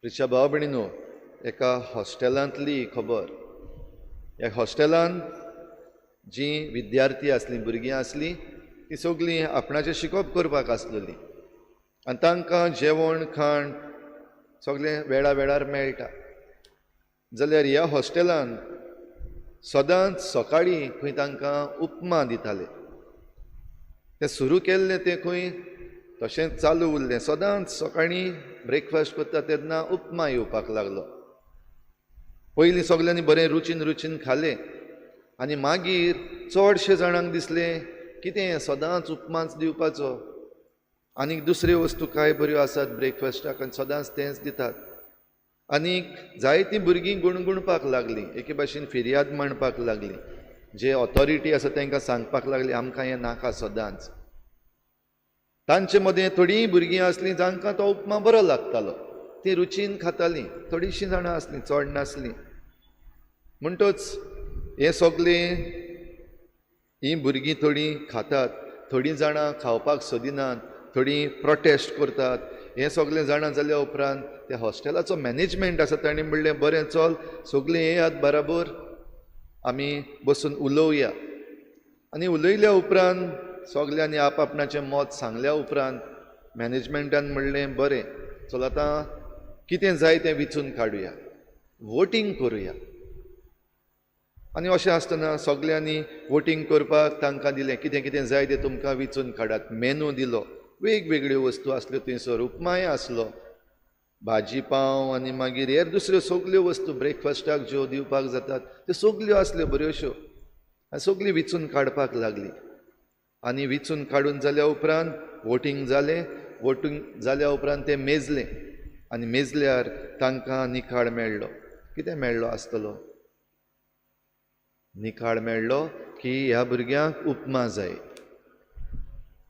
प्रिच्या भाव भयणीनो, एका हॉस्टेलांतली खबर. ह्या हॉस्टेलांत जीं विद्यार्थी आसलीं, भुरगीं आसलीं, तीं सगळीं आपणाचें शिकप करपाक आसलेलीं आनी तांकां जेवण खाण सगळें वेळा वेळार मेळटा. जाल्यार ह्या हॉस्टेलांत सदांच सकाळीं खंय तांकां उपमा दिताले. तें सुरू केल्लें तें खंय तशेंच चालू उरलें. सदांच सकाळीं ब्रेकफास्ट करता तेन्ना उपमा येवपाक लागलो. पयलीं सगल्यांनी बरें रुचीन रुचीन खालें आनी मागीर चडशे जाणांक दिसलें कितें सदांच उपमाच दिवपाचो, आनीक दुसऱ्यो वस्तू कांय बऱ्यो आसात ब्रेकफास्टाक आनी सदांच तेंच दितात. आनीक जायतीं भुरगीं गुणगुणपाक लागलीं, एके भाशेन फिर्याद मांडपाक लागलीं. जे ऑथॉरिटी आसा तांकां सांगपाक लागली आमकां हें नाका सदांच. तांचे मदें थोडीं भुरगीं आसलीं जांकां तो उपमा बरो लागतालो, तीं रुचीन खातालीं. थोडीशीं जाणां आसलीं, चड नासलीं. म्हणटच हें सगळें हीं भुरगीं थोडीं खातात, थोडीं जाणां खावपाक सोदिनात, थोडीं प्रोटेस्ट करतात. हें सगळें जाणां जाल्या उपरांत त्या हॉस्टेलाचो मॅनेजमेंट आसा ताणें म्हणलें बरें चल सगळीं येयात बराबर आमी बसून उलोवया. आनी उलयल्या उपरांत सगल्यांनी आप आपणाचें मत सांगल्या उपरांत मॅनेजमेंटान म्हणलें बरें चल आतां कितें जाय तें विचून काडुया, वोटींग करुया. आनी अशें आसतना सगल्यांनी वोटींग करपाक तांकां दिलें कितें कितें जाय तें तुमकां विचून काडात. मेनू दिलो, वेगवेगळ्यो वस्तू आसल्यो थंयसर, उपमाय आसलो, भाजी पाव आनी मागीर हेर दुसऱ्यो सगल्यो वस्तू ब्रेकफास्टाक ज्यो दिवपाक जातात त्यो सगल्यो आसल्यो बऱ्योश्यो. आनी सगळीं विचून काडपाक लागली. आनी विचून काडून जाल्या उपरांत वोटींग जालें. वोटींग जाल्या उपरांत तें मेजलें आनी मेजल्यार तांकां निकाळ मेळ्ळो. कितें मेळ्ळो आसतलो? निकाळ मेळ्ळो की ह्या भुरग्यांक उपमा जाय.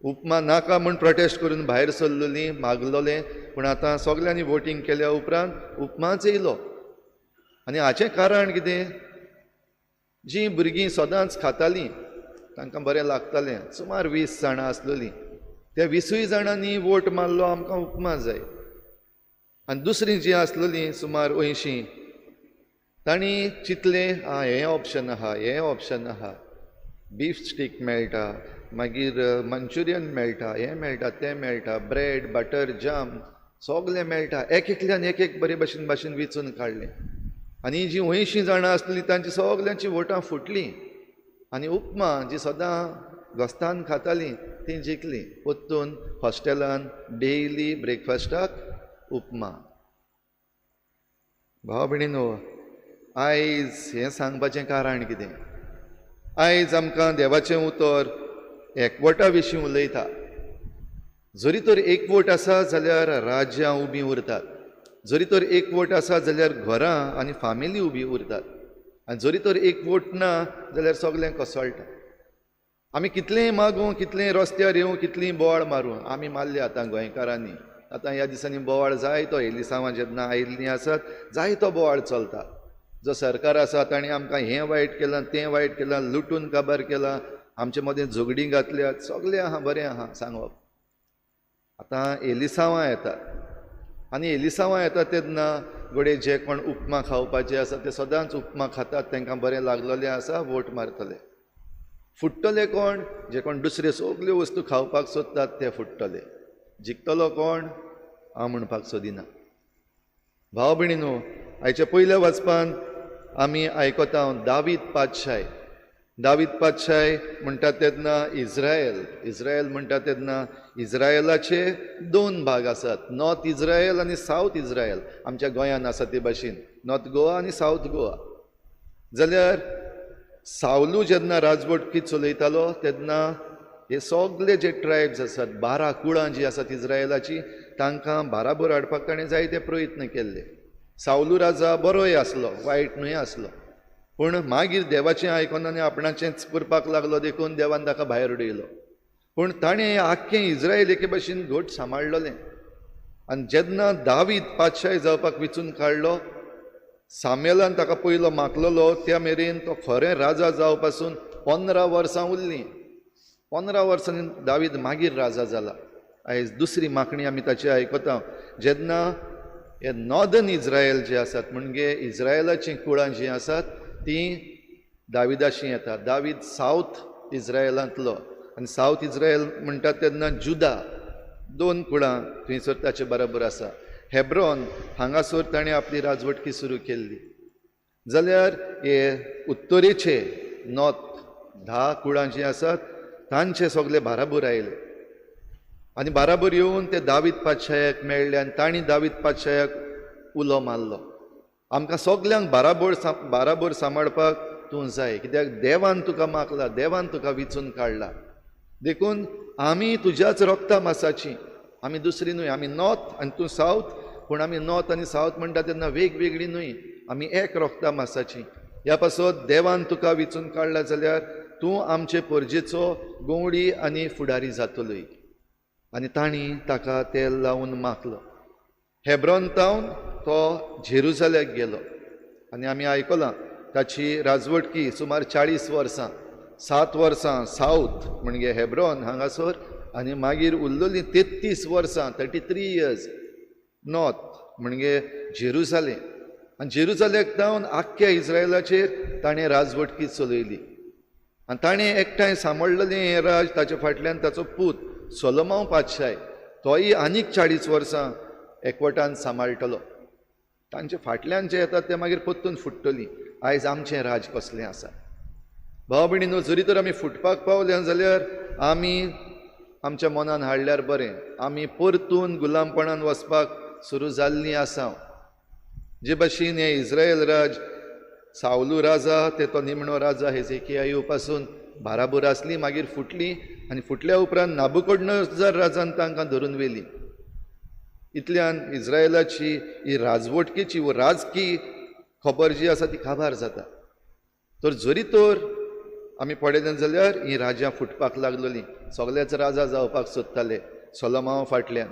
उपमा नाका म्हूण प्रोटेस्ट करून भायर सरलेलीं, मागलोलें, पूण आतां सगल्यांनी वोटींग केल्या उपरांत उपमाच येयलो. आनी हाचें कारण कितें? जीं भुरगीं सदांच खातालीं तांकां बरें लागतालें, सुमार 20 जाणां आसलेलीं, त्या 20 जाणांनी वोट मारलो आमकां उपमा जाय. आनी दुसरीं जीं आसलेलीं सुमार 80 तांणी चिंतलें आं हें ऑप्शन आहा, हें ऑप्शन आहा, बीफ स्टीक मेळटा, मागीर मंचुरियन मेळटा, हें मेळटा, तें मेळटा, ब्रेड बटर जाम सगळें मेळटा. एक एकल्यान एक एक बरे भाशेन भाशेन विचून काडलें. आनी जीं 80 जाणां आसलीं तांची सगल्यांची वोटां फुटलीं आनी उपमा जी सदां घस्तान खातालीं तीं जिखलीं. परतून हॉस्टेलान डेली ब्रेकफास्टाक उपमा. भाव भयणीनो, आयज हें सांगपाचें कारण कितें? आयज आमकां देवाचें उतर एकवटा विशीं उलयता. जरी तर एकवट आसा जाल्यार राज्यां उबीं उरतात, जरी तर एकवट आसा जाल्यार घरां आनी फामिली उबी उरतात, आनी जरी तर एकवट ना जाल्यार सगळें कोसळटा. आमी कितलेंय मागूं, कितलेंय रस्त्यार येवं, कितलीं बोवाळ मारूं, आमी मारले आतां गोंयकारांनी. आतां ह्या दिसांनी बोवाळ जायतो, एलिसांवां जेन्ना आयिल्लीं आसात जायतो बोवाळ चलता. जो सरकार आसा ताणें आमकां हें वायट केलां, तें वायट केलां, लुटून काबार केलां, आमचे मदें झगडीं घातल्यात, सगळें आहा बरें आहा सांगप. आतां एलिसांवां येतात आनी एलिसांवां येतात तेन्ना घडये जे कोण उपमा खावपाचे आसा ते सदांच उपमा खातात, तांकां बरें लागलेलें आसा, वोट मारतले. फुट्टले कोण? जे कोण दुसऱ्यो सगल्यो वस्तू खावपाक सोदतात ते फुट्टले. जिखतलो कोण? हांव म्हणपाक सोदिना. भाव भयणीनो, आयच्या पयल्या वाचपान आमी आयकता दावीद पातशाय. दावीद पातशाय म्हणटा तेन्ना इज्रायल, इज्रायल म्हणटा तेन्ना इज्रायलाचे 2 भाग आसात, नॉर्थ इज्रायल आनी सावथ इज्रायल. आमच्या गोंयांत आसा ते भाशेन नॉर्थ गोवा आनी सावथ गोवा. जाल्यार सावलू जेन्ना राजवटकी चलयतालो तेन्ना हे सगळे जे ट्रायब्स आसात, 12 कुळां जीं आसात इज्रायलाची, तांकां बाराबर हाडपाक ताणें जायते प्रयत्न केल्ले. सावलू राजा बरोय आसलो, वायट न्हय आसलो, पूण मागीर देवाचें आयकून आनी आपणाचेंच करपाक लागलो, देखून देवान ताका भायर उडयलो. पूण ताणें आख्खें इज्रायल एके भाशेन घट सांबाळलेलें. आनी जेन्ना दावीद पातशाय जावपाक विचून काडलो, सामेलान ताका पयलो मागलेलो, त्या मेरेन तो खरें राजा जावपासून 15 वर्सां उरलीं. 15 वर्सांनी दावीद मागीर राजा जाला. आयज दुसरी मागणी आमी ताची आयकता. जेन्ना हे नॉर्दर्न इज्रायल जे आसात म्हणजे इज्रायलाचीं कुळां जीं आसात तीं दाविदाशी येतात. दावीद सावथ इज्रायलांतलो आनी सावथ इज्रायल म्हणटात तेन्ना जुदा दोन कुळां थंयसर ताचे बराबर आसा. हेब्रॉन हांगासर ताणें आपली राजवटकी सुरू केल्ली. जाल्यार हे उत्तरेचे नॉर्थ 10 कुळां जीं आसात तांचे सगळे बाराबर आयले आनी बाराबर येवन ते दावीद पातशायाक मेळ्ळे आनी तांणी दावीद पातशायाक उलो मारलो, आमकां सगल्यांक बाराबर सांबाळपाक तूं जाय, कित्याक देवान तुका मागला, देवान तुका विचून काडला, देखून आमी तुज्याच रोगता मासाची, आमी दुसरी न्हय, आमी नॉर्थ आनी तूं सावथ, पूण आमी नॉर्थ आनी सावथ म्हणटा तेन्ना वेगवेगळी न्हय, आमी एक रोगता मासाची. ह्या पासत देवान तुका विचून काडला जाल्यार तूं आमचे परजेचो गवडी आनी फुडारी जातलोय. आनी तांणी ताका तेल लावन माखलो. हेब्रॉन तावन तो जेरुजाल्याक गेलो आनी आमी आयकलां ताची राजवटकी सुमार 40 वर्सां, 7 वर्सां सावथ म्हणजे हेब्रॉन हांगासर आनी मागीर उरलेलीं 33 वर्सां, 33 इयर्स नॉर्थ म्हणजे जेरुजालेम. आनी जेरुजालेक जावन आख्ख्या इज्रायलाचेर ताणें राजवटकी चलयली आनी ताणें एकठांय सांबाळलेलें हें राज. ताचे फाटल्यान ताचो पूत सोलोमांव पातशाय तोय आनीक 40 वर्सां एकवटान सांबाळटलो. तांचे फाटल्यान जे येतात ते मागीर परतून फुट्टली. आयज आमचें राज कसलें आसा भाव भयणीनो, जरी तर आमी फुटपाक पावले जाल्यार आमी आमच्या मनान हाडल्यार बरें, आमी परतून गुलामपणान वचपाक सुरू जाल्लीं आसा. जे भाशेन हें इज्रायल राज सावलू राजा ते तो निमणो राजा हेजेकिया पासून बाराबर आसली, मागीर फुटली आनी फुटल्या उपरांत नाबुकोडनोझर राजान तांकां धरून व्हेली. इतल्यान इज्रायलाची ही राजवटकेची वो राजकी खबर जी आसा ती काबार जाता. तर जरी तर आमी पळयलें जाल्यार ही राजां फुटपाक लागलेलीं, सगळेच राजा जावपाक सोदताले सोलोमांव फाटल्यान.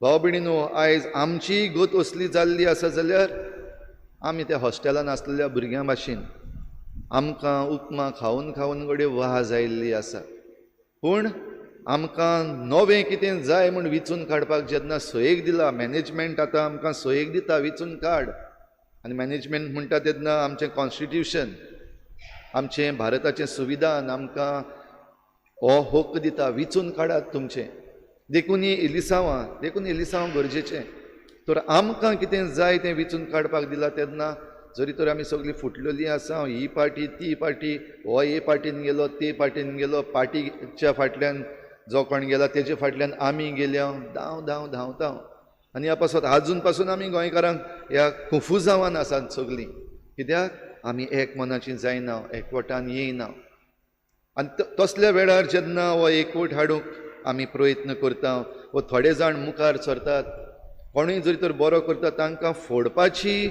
भाव भयणीनो, आयज आमची गत असली जाल्ली आसा जाल्यार आमी त्या हॉस्टेलान आसलेल्या भुरग्यां भाशेन आमकां उपमा खावन खावन घडये वाज आयिल्ली आसा. पूण आमकां नवें कितें जाय म्हूण विचून काडपाक जेन्ना सोयेक दिला मॅनेजमेंट, आतां आमकां सोयेक दिता विचून काड. आनी मॅनेजमेंट म्हणटा तेन्ना आमचें कॉन्स्टिट्युशन, आमचें भारताचें संविधान आमकां हो हक्क दिता विचून काडात तुमचें. देखून ही इलिसांवां, देखून इलिसांव गरजेचें. तर आमकां कितें जाय तें विचून काडपाक दिलां तेन्ना जरी तर आमी सगळीं फुटलेलीं आसा, ही पार्टी ती पार्टी, हो हे पार्टीन गेलो ते पार्टीन गेलो, पार्टीच्या फाटल्यान जो कोण गेला तेजे फाटल्यान आमी गेल्या, धांव धांव धांवता. आनी ह्या पासत आजून पासून आमी गोंयकारांक ह्या कुफुजांवान आसात सगळीं, कित्याक आमी एक मनाची जायना, एकवटान येयना. आनी तसल्या वेळार जेन्ना हो एकवट हाडूंक आमी प्रयत्न करता वो थोडे जाण मुखार सरतात, कोणूय जरी तर बरो करता तांकां फोडपाची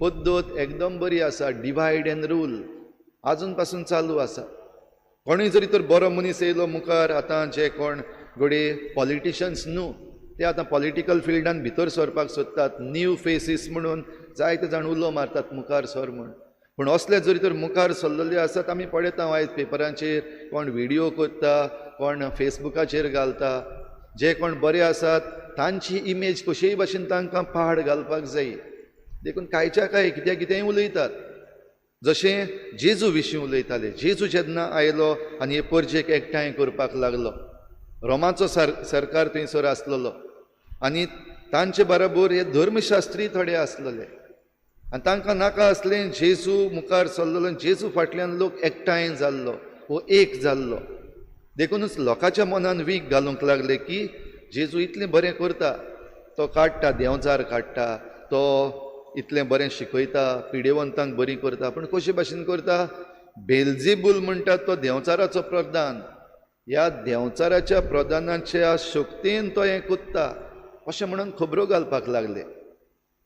पद्दत एकदम बरी आसा, डिवायड एंड रूल आजून पासून चालू आसा. कोणूय जरी तर बरो मनीस येयलो मुखार, आतां जे कोण घडये पॉलिटिशन्स न्हू ते आतां पॉलिटिकल फिल्डान भितर सरपाक सोदतात, न्यू फेसीस म्हणून जायते जाण उलो मारतात मुखार सर म्हूण. पूण असले जरी तर मुखार सरलेले आसात आमी पळयता आयज पेपरांचेर कोण व्हिडियो करता, कोण फेसबुकाचेर घालता. जे कोण बरे आसात तांची इमेज कशेय भाशेन तांकां पाड घालपाक जाय, देखून कांयच्या कांय कित्याक कितेंय उलयतात. जशें जेजू विशीं उलयताले, जेजू जेन्ना आयलो आनी हे परजेक एकठांय करपाक लागलो, रोमाचो सरकार थंयसर आसलेलो आनी तांचे बरोबर हे धर्मशास्त्री थोडे आसलेले आनी तांकां नाका आसलें जेजू मुखार सरलेलो, जेजू फाटल्यान लोक एकठांय जाल्लो वो एक जाल्लो. देखूनच लोकांच्या मनान वीख घालूंक लागले की जेजू इतलें बरें करता, तो काडटा देंवचार काडटा, तो इतलें बरें शिकयता, पिडेवंतांक बरी करता, पूण कशे भाशेन करता? बेल्झेबूल म्हणटा तो देंवचाराचो प्रधान, ह्या देंवचाराच्या प्रधानाच्या शक्तीन तो हें करता अशें म्हणून खबरो घालपाक लागले.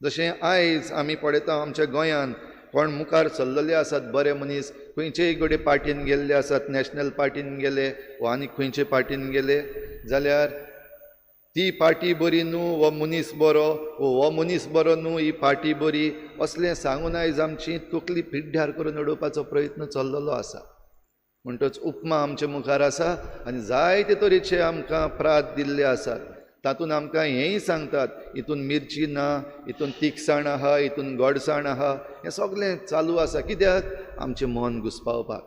जशें आयज आमी पळयता आमच्या गोंयांत कोण मुखार सरलेले आसात बरे मनीस, खंयचेय घडये पार्टीन गेल्ले आसात, नॅशनल पार्टीन गेले वा आनी खंयचे पार्टीन गेले जाल्यार ती पार्टी बरी न्हू, हो मनीस बरो, हो मनीस बरो न्हू, ही पार्टी बरी, असलें सांगून आयज आमची तकली पिड्ड्यार करून उडोवपाचो प्रयत्न चल्लेलो आसा. म्हणटच उपमा आमचे मुखार आसा आनी जायते तरेचे आमकां प्रात दिल्ले आसात. तातूंत आमकां हेंय सांगतात, हितून मिरची ना, हितून तिखसाण आहा, हितून गोडसाण आहा, हें सगळें चालू आसा. कित्याक? आमचें मन घुसपावपाक.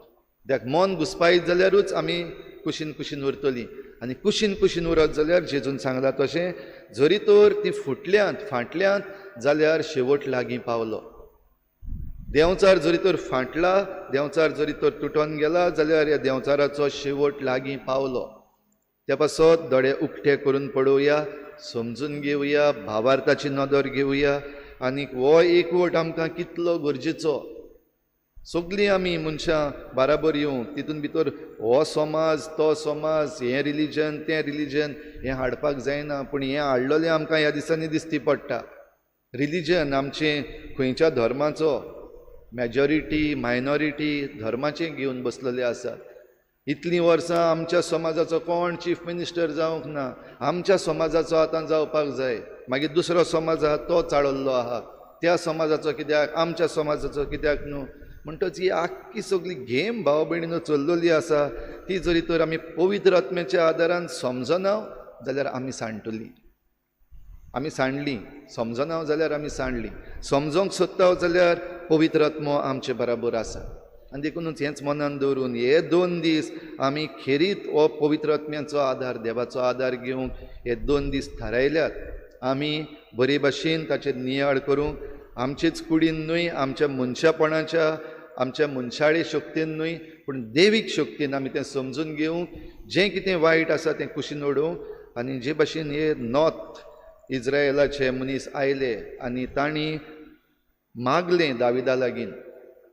कित्याक मन घुसपायत जाल्यारूच आमी कुशीन कुशीन उरतलीं, आनी कुशीन कुशीन उरत जाल्यार जेजून सांगलां तशें जरी तर ती फुटल्यांत फाटल्यांत जाल्यार शेवट लागीं पावलो. देंवचार जरी तर फाटला, देंवचार जरी तर तुटोन गेला जाल्यार ह्या देंवचाराचो शेवट लागीं पावलो. त्या पासत दोळे उक्ते करून पळोवया, समजून घेवया, भावार्थाची नदर घेवया आनी हो एकवट आमकां कितलो गरजेचो. सगळीं आमी मनशां बाराबर येवंक तितून भितर हो समाज तो समाज, हें रिलीजन तें रिलीजन हें हाडपाक जायना, पूण हें हाडलेलें आमकां ह्या दिसांनी दिसती पडटा. रिलीजन आमचें खंयच्या धर्माचो मेजॉरिटी मायनॉरिटी धर्माचें घेवन बसलेले आसात. इतलीं वर्सां आमच्या समाजाचो कोण चीफ मिनिस्टर जावंक ना, आमच्या समाजाचो आतां जावपाक जाय. मागीर दुसरो समाज आहा तो चाळवल्लो आहा, त्या समाजाचो कित्याक, आमच्या समाजाचो कित्याक न्हू. म्हणटच ही आख्खी सगळी गेम भाव भयणीनो चल्लेली आसा, ती जरी तर आमी पवित्र आत्म्याच्या आदारान समजना जाल्यार आमी सांडटली. आमी सांडली, समजना जाल्यार आमी सांडली, समजोंक सोदता जाल्यार पवित्र आत्मो आमचे बराबर आसा. आनी देखूनच हेंच मनान दवरून हे 2 दीस आमी खेरीत हो पवित्र आत्म्याचो आदार, देवाचो आदार घेवंक हे 2 दीस थारायल्यात. आमी बरे भाशेन ताचेर नियाळ करूंक, आमचेच कुडीन न्हय, आमच्या मनशापणाच्या, आमच्या मनशाळे शक्तीन न्हय, पूण देवीक शक्तीन आमी तें समजून घेवंक, जें कितें वायट आसा तें कुशीन उडोवंक. आनी जे भाशेन हे नॉर्थ इज्रायलाचे मनीस आयले आनी तांणी मागलें दाविदा लागीं,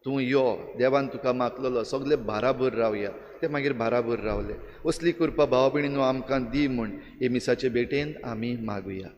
तूं यो, देवान तुका मागलेलो, सगळे बाराबर रावया. ते मागीर बाराबर रावले. असली कृपा भाव भयणीनो आमकां दी म्हूण हे मिसाचे भेटेन आमी मागुया.